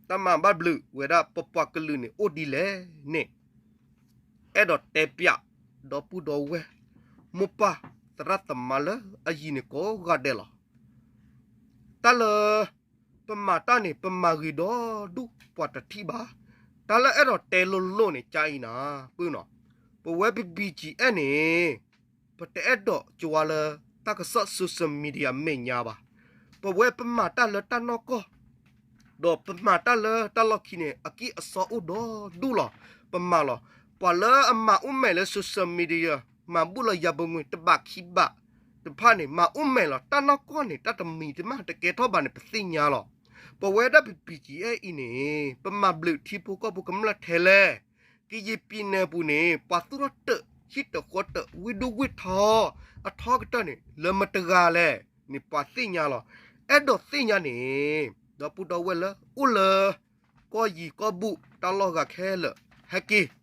တၢ်မၤဘၣ်ဘျုးဝဲဒၣ်ပပှၤကလုာ်န့ၣ် အိၣ်ဒ်လဲၣ်န့ၣ် အဲၣ်ဒိးတဲပၠး ဒီပုၢ်ဒီဝဲၢ် မိၢ်ပၢ်သရၣ်သမါလၢအယံၤန့ၣ်ကိးဂၤဒဲးလီၤ. တၢ်လၢ ပမၤတၢ်န့ၣ် ပမၤဂ့ၤဒီဒူၣ်ပှၤတထံၣ်ဘၣ်. တၢ်လၢအဲၣ်ဒိးတဲလိၤလိၤန့ၣ် ကါအံၤနၤ ပုၢ်နီၤ, ပဝဲပ ဘီ ဘီ ကၠံ အဲၣ်န့ၣ် ပတအဲၣ်ဒိးကဝါလၢ တၢ်ကစီၣ် social media မဲာ်ညါဘၣ်. ပဝဲပမၤတၢ်လၢတၢ်နီၢ်ကီၢ် ဒီးပမၤတၢ်လၢတၢ်လီၢ်ခံန့ၣ် အကံၢ်အစီအိၣ်ဒီဒူၣ်လီၤ. ပမၤလီၤ. ပှၤလၢအမၤအိၣ်မဲာ်လၢ social media မၤဘူၣ်လီၤယၤဘၣ်ငွေ့ တဘးခံဘးတဖၣ်န့ၣ် မၤအိၣ်မဲာ်လီၤ. တၢ်နီၢ်ကီၢ်န့ၣ် တၢ်တမံၤတမံၤတကဲထီၣ်ဘၣ်န့ၣ် ပသ့ၣ်ညါလီၤ. ပဝဲဒၣ်ပ ဘီ ဘီ ကၠံ အဲၣ်အံၤန့ၣ် ပမၤဘျုးထံဖိကီၢ်ဖိကမျၢၢ်ထဲလဲၣ်. ကယံာ်ပံၤနၢၤပူၤန့ၣ် ပှၤသူၣ်ထီၣ်တၢး ဟံၣ်တဃီတၢး ဝံၣ်ဒိၣ်ဝံၣ်ထီ အထီကတၢၢ်န့ၣ် လၢမတဂၤလဲၣ်န့ၣ် ပှၤသ့ၣ်ညါလီၤ. အဲၣ်ဒိးသ့ၣ်ညါန့ၣ် ဒီပုၢ်ဒီဝဲၢ်လၢအိၣ်လၢ ကီၢ်ယံၤကီၢ်ဘူၣ်တၢ်လီၢ်ဂၤခဲလၢာ် ဟဲက့ၤ,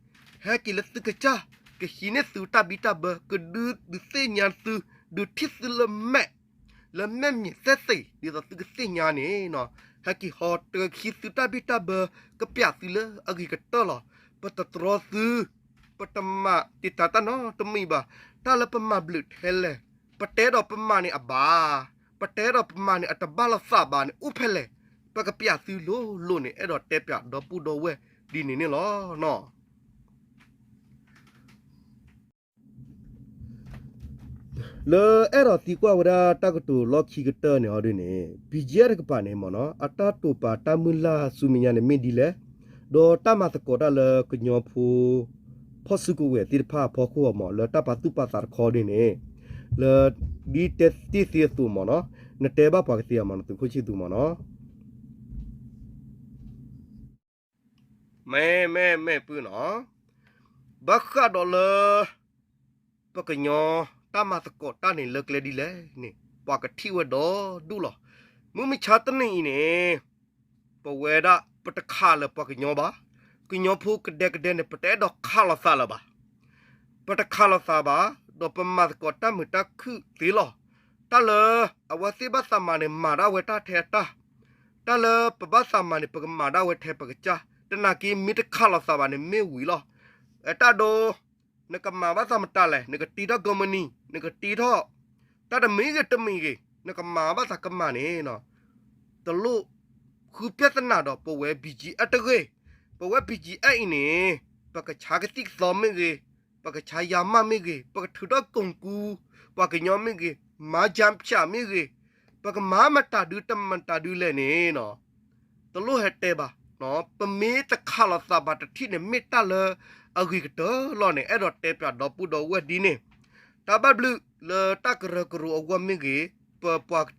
ဟဲက့ၤလၢသုကစၢ်, ကဟံးန့ၢ်သုတၢ်ဘံၣ်တၢ်ဘၢ, ကဒုးသုသ့ၣ်ညါသု, ဒုးထံၣ်သုလၢမဲာ် လၢမဲာ်မျဲးသဲသ့ၣ် ဒ်သိးသုကသ့ၣ်ညါန့ၣ်, ဟဲက့ၤဟီ တကဟံးသုတၢ်ဘံၣ်တၢ်ဘၢ, ကပျးသုလၢအဂ့ၤကတၢၢ်လီၤ. ပတတြီသု, ပတမၤတံာ်တာ်တၢ်နီတမံၤဘၣ်. တၢ်လၢပမၤဘျုးထဲလဲၣ်, ပတဲဒီးပမၤန့ၣ်အဘၣ်, ပတဲဒီးပမၤန့ၣ်အတဘၣ်လိာ်သးဘၣ်န့ၣ် အိၣ်ဖဲလဲၣ်, ပကပျးသုလိၤလိၤန့ၣ် အဲၣ်ဒိးတဲပၠးဒီပုၢ်ဒီဝဲၢ်ဒ်န့ၣ်န့ၣ်လီၤ. လၢအဲၣ်ဒိးသံကွၢ်ဝဲဒၣ်တၢ်ကတိၤလီၢ်ခံကတၢၢ်န့ၣ်အီၤဒ်န့ၣ် ဘံၣ်ကၠံ တကပၤန့ၣ်မ့ၢ်နီၤ အတၢ်တိာ်ပာ်တၢ်မုၢ်လၢ်ဆူမဲာ်ညါန့ၣ်မ့ၢ်ဒ်လဲၣ်, ဒီးတၢ်မၤသကိးတၢ်လၢကညီဖိ ဖီၣ်စုကဝဲၤသ့ၣ်တဖၣ်အဖီခိၣ်အမ့ၢ် လၢတၢ်ပာ်သူၣ်ပာ်သးတခီဒ်န့ၣ် လၢ ဒ်တဲတ့ၢ်သ့အသိးမ့ၢ်နီၤ နတဲဘၣ်ပှၤကသ့အမ့ၢ်နီၤ သုးခိၣ်ဆံၣ်သူမ့ၢ်နီၤ မ့ၢ်မ့ၢ်မ့ၢ်ပုၢ်နီၤ, ဘၣ်ဃးဒီးလၢ ပကညီ တၢ်မၤသကိးတၢ်န့ၣ်လၢကျဲဒ်လဲၣ်န့ၣ် ပှၤကထံၣ်ဝဲဒီဒူၣ်လီၤ. မုၢ်မဆါတနံၤအံၤန့ၣ် ပဝဲဒၣ်ပတခးလၢၤပှၤကညီဘၣ်. ကညီဖိကဒဲကဒဲန့ၣ် ပတအဲၣ်ဒိးခးလိာ်သးလၢၤဘၣ်. ပတခးလိာ်သးဘၣ်, ဒီးပမၤသကိးတၢ်မုာ်တၢ်ခုၣ်သ့လီၤ. တၢ်လၢအဝဲသ့ၣ်ဘၣ်သးမၤန့ၣ် မၤဒၣ်ဝဲတၢ်ထဲအတၢ်, တၢ်လၢပဘၣ်သးမၤန့ၣ် ပကမၤဒၣ်ဝဲထဲပကစၢ်, တနာ်က့ မ့ၢ်တခးလိာ်သးဘၣ်န့ၣ် မ့ၢ်ဝံၤလီၤ. အတၢ်ဒိ နကမၤဘၣ်သးမတၤလဲၣ်, နကတ့ထီၣ်ကိးမုၢ်နံၤ, နကတ့ထီၣ် တၢ်တမံၤဂ့ၤတမံၤဂ့ၤ နကမၤဘၣ်သးကမၣ်န့ၣ် တလိၣ်ဃုပြဿနာဒီးပဝဲ ဘံၣ်ကၠံအဲၣ် တဂ့ၤ. ပဝဲ ဘံၣ်ကၠံအဲၣ် အံၤန့ၣ် ပကဆါကသံၣ်ကသီမ့ၢ်ဂ့ၤ, ပကဆါယၤမၢ်မ့ၢ်ဂ့ၤ, ပကထုးထီၣ်ကိၣ်ကူ ပှၤကညီမ့ၢ်ဂ့ၤ, မၤကၠၢဖၠးမ့ၢ်ဂ့ၤ, ပကမၤမတၤဒုတမတၤဒုလဲၣ်န့ၣ် တလိၣ်ဟဲတဲဘၣ်. ပမ့ၢ်တခးလိာ်သးဘၣ်တထံၣ်န့ၣ် မ့ၢ်တၢ်လၢအဂ့ၤကတၢၢ်လီၤန့ၣ် အဲၣ်ဒိးတဲပၠးဒီပုၢ်ဒီဝဲၢ်ဒ်န့ၣ်, တၢ်ဘၣ်ဘျုးလၢတၢ်ကရၢကရိအဂီၢ်မ့ၢ်ဂ့ၤ, ပပှၤ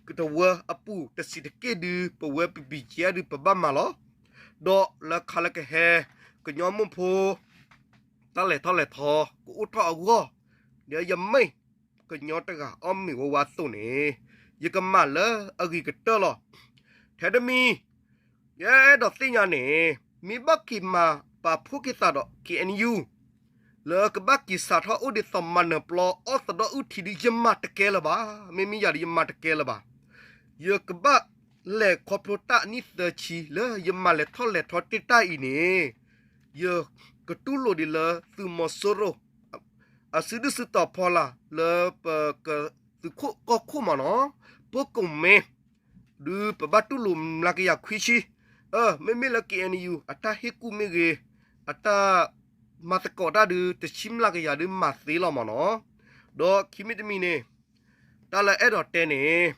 ကတဝၢအပူၤတဆံးတက့ၢ်ဒု ပဝဲ ဘံၣ်ကၠံအဲၣ် ဒု ပဘၣ်မၤလီၤ. ဒီးလၢခါလၢကဟဲ ကညီမိၢ်ဖိ တၢ်လဲၤထီၣ်လဲၤထီ ကအိၣ်ထီၣ်အဂီၢ်, ဒီးယမ့ၢ်ကညီတဂၤအီၣ်မ့ၤဝဲဝါအသိးန့ၣ် ယကမၤလၢအဂ့ၤကတၢၢ်လီၤ. ထဲတမံၤ ယအဲၣ်ဒိးသ့ၣ်ညါန့ၣ် မ့ၢ်ဘၣ်က့ၤမၤပာ်ဖှိၣ်က့ၤသးဒီး ခ့ၣ်အဲၣ်ယူၣ် လၢကဘၣ်က့ၤစးထီၣ်အိၣ်ဒ်သိးမၤနၢၤပျီအီၣ်သဒီၣ်အုၣ်ထံဒု ယမၤတကဲလၢၤဘၣ်. မ့မ့ၢ်ယၤဒီးယမၤတကဲလၢၤဘၣ်. ယကဘၣ်လဲၤခီဖျိတၢ်အနံၣ်သၢဆံ လၢယမၤလဲၤထီၣ်လဲၤထီတ့ၢ်တၢ်အံၤန့ၣ် ယကတူၢ်လိာ်ဒ်လၢသုးမီၤစိရိၤ အစုဒုၣ်စုတီၤဖီလာ် လၢပကသုးခိၣ်ကီၢ်ခိၣ်မ့ၢ်နီၤ ပိၢ်ကိၣ်မ့ ဒုးပဘၣ်တူၢ်လိာ်မျးကယၤခွံဆံ, မ့မ့ၢ်လၢ ခ့ၣ်အဲၣ်ယူၣ် အတၢ်ဟ့ၣ်ကူၣ်မ့ၢ်ဂ့ၤ, အတၢ်မၤသကိးတၢ်ဒုး တဆံမျးကယၤဒုးမၤသ့လီၤမ့ၢ်နီၤ. ဒီးခံမံၤတမံၤန့ၣ် တၢ်လၢအဲၣ်ဒိးတဲန့ၣ်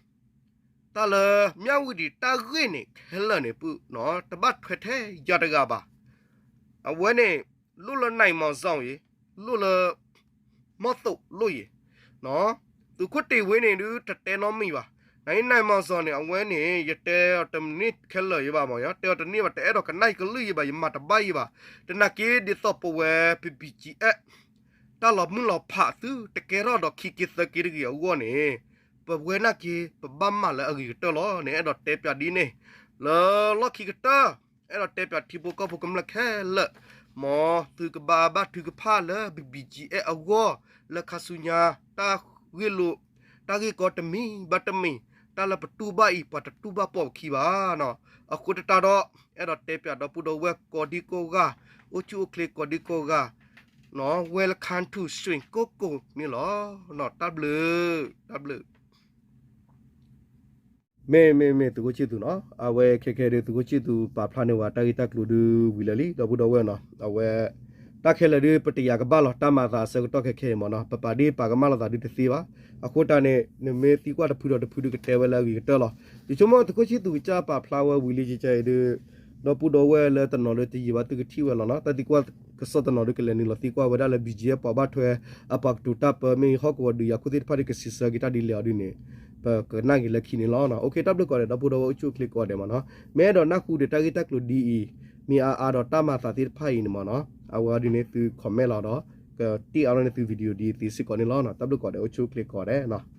တၢ်လၢ မြဝတီ တၢ်ဂ့ၢ်န့ၣ်ခဲလၢာ်န့ၣ် ပုၢ်နီၤ တဘၣ်ထွဲထဲယၤတဂၤဘၣ်. အဝဲန့ၣ် လိၣ်လၢ နိုင်မောင်ဆောင် အံၤ, လိၣ်လၢ မီၢ်သိးလိၣ်အံၤ, သုးခိၣ်တ့ၢ်ဝ့န့ၣ်ဒုး တတဲနီတမံၤဘၣ်. နအံၤ နိုင်မောင်ဆောင် န့ၣ် အဝဲန့ၣ် ယတဲအီၤတန့ၢ်ခဲလၢာ်ယဘၣ်မ့ၢ်နီၤ, တဲအီၤတန့ၢ်ဘၣ်, တအဲၣ်ဒိးကနၣ်ယကလုၢ်ယဘၣ်, ယမၤတဘၣ်ယဘၣ်. တနာ်က့ ဒ်သိးပဝဲ ပ ဘံၣ်ကၠံအဲၣ် တၢ်လီၤမုၢ်လီၤဖးသုတကဲထီၣ်ဒီး ခံက့သၢက့တဂ့ၤအဂီၢ်န့ၣ်, ပဝဲနာ်က့ ပဘၣ်မၤလၢအဂ့ၤကတၢၢ်လီၤန့ၣ် အဲၣ်ဒိးတဲပၠးဒ်န့ၣ်. လၢလီၢ်ခံကတၢၢ် အဲၣ်ဒိးတဲပၠးထံဖိကီၢ်ဖိကမျၢၢ်ခဲလၢာ်, မ်သုကဘၣ်ဘၣ်ထုကဖၣ်လၢ ဘံၣ်ဘံၣ်ကၠံအဲၣ်အဂီၢ် လၢခါဆူညါ တၢ်ဂ့ၢ်လိာ် တၢ်ဂ့ၢ်ကီတမံၤဘၣ်တမံၤ တၢ်လၢပတူၢ်ဘၣ်အံၤ ပှၤတတူၢ်ဘၣ်ပိာ်ပခံဘၣ်နီၤ. အဃိသတးဒီး အဲၣ်ဒိးတဲပၠးဒီပုၢ်ဒီဝဲၢ်ကိးဒံကိးဂၤ အိၣ်ဆူၣ်အိၣ်ချ့ကိးဒံကိးဂၤ Welcome to ရွှေကုက္ကို န့ၣ်လီၤ. တၢ်ဘျုး တၢ်ဘျုး မ့ၢ် မ့ၢ် မ့ၢ်သုးခိၣ်ဆံၣ်သူးနီၤ, အဝဲခဲခဲဒုး သုးခိၣ်ဆံၣ်သူးပာ်ဖျါန့ၢ်ဝဲတၢ်ဂ့ၢ်တၢ်ကျိၤဒုးဝံၤလၢာ်လံ ဒီပုၢ်ဒီဝဲၢ်နီၤ. အဝဲ တၢ်ခဲလၢာ်ဒုး ပတယာ်ကဘၣ်လီၤ တၢ်မၤသးအဆၢကတီၢ်ခဲခဲအံၤမ့ၢ်နီၤ, ပပာ်ဒ်ပာ်ကမၣ်လိာ်သးဒုးတသ့ဘၣ်. အဃိတၢ်န့ၣ် နမ့ၢ်သံကွၢ်တဖုဒီးတဖုဒုးကတဲဝဲလၢအဂ့ၤကတၢၢ်လီၤ. ယဆိကမိၣ်သုးခိၣ်ဆံၣ်သူးကစၢ်ပာ်ဖျါဝဲဝံၤလံကကဲအံၤဒုး ဒီပုၢ်ဒီဝဲၢ်လၢတနီၤလၢတယံာ်ဘၣ်သုကထံၣ်ဝဲလီၤနီၤ, တၢ်သံကွၢ်ကစီၣ်တနီၤဒုးကလဲၤနုာ်လီၤသံကွၢ်ဝဲဒၣ်လၢ ဘံၣ်ကၠံအဲၣ် ပှၤဘၣ်ထွဲ အပှၤကတိၤတၢ်ပၢ မ့ၢ်ဟီၣ်ကဝီၤဒုးယၤခိၣ်သ့ၣ်တဖၣ်ဒုးကစံးဆၢက့ၤတၢ်ဒ်လဲၣ်အီၤဒုးန့ၣ် ပကနၣ်က့ၤလၢခံန့ၣ်လီၤ. ဒီပုၢ်ဒီဝဲၢ်အိၣ်ဆူၣ်အိၣ်ချ့ကိးဂၤဒဲးမ့ၢ်နီၤ, မ့ၢ်အဲၣ်ဒိးနၢ်ဟူဒီးတၢ်ဂ့ၢ်တၢ်ကျိၤဒ်အံၤ မ့ၢ်အါအါဒီးတၢ်မၤသးသ့ၣ်တဖၣ်အံၤန့ၣ်မ့ၢ်နီၤ, အဝဲဒုးန့ၣ်သု comment လီၤဒီး ကတ့အါထီၣ်န့ၢ်သု video ဒ်သ့စ့ၢ်ကီးန့ၣ်လီၤ. တၢ်ဘျုးကိးဂၤဒဲး အိၣ်ဆူၣ်အိၣ်ချ့ကိးဂၤဒဲးနီၤ.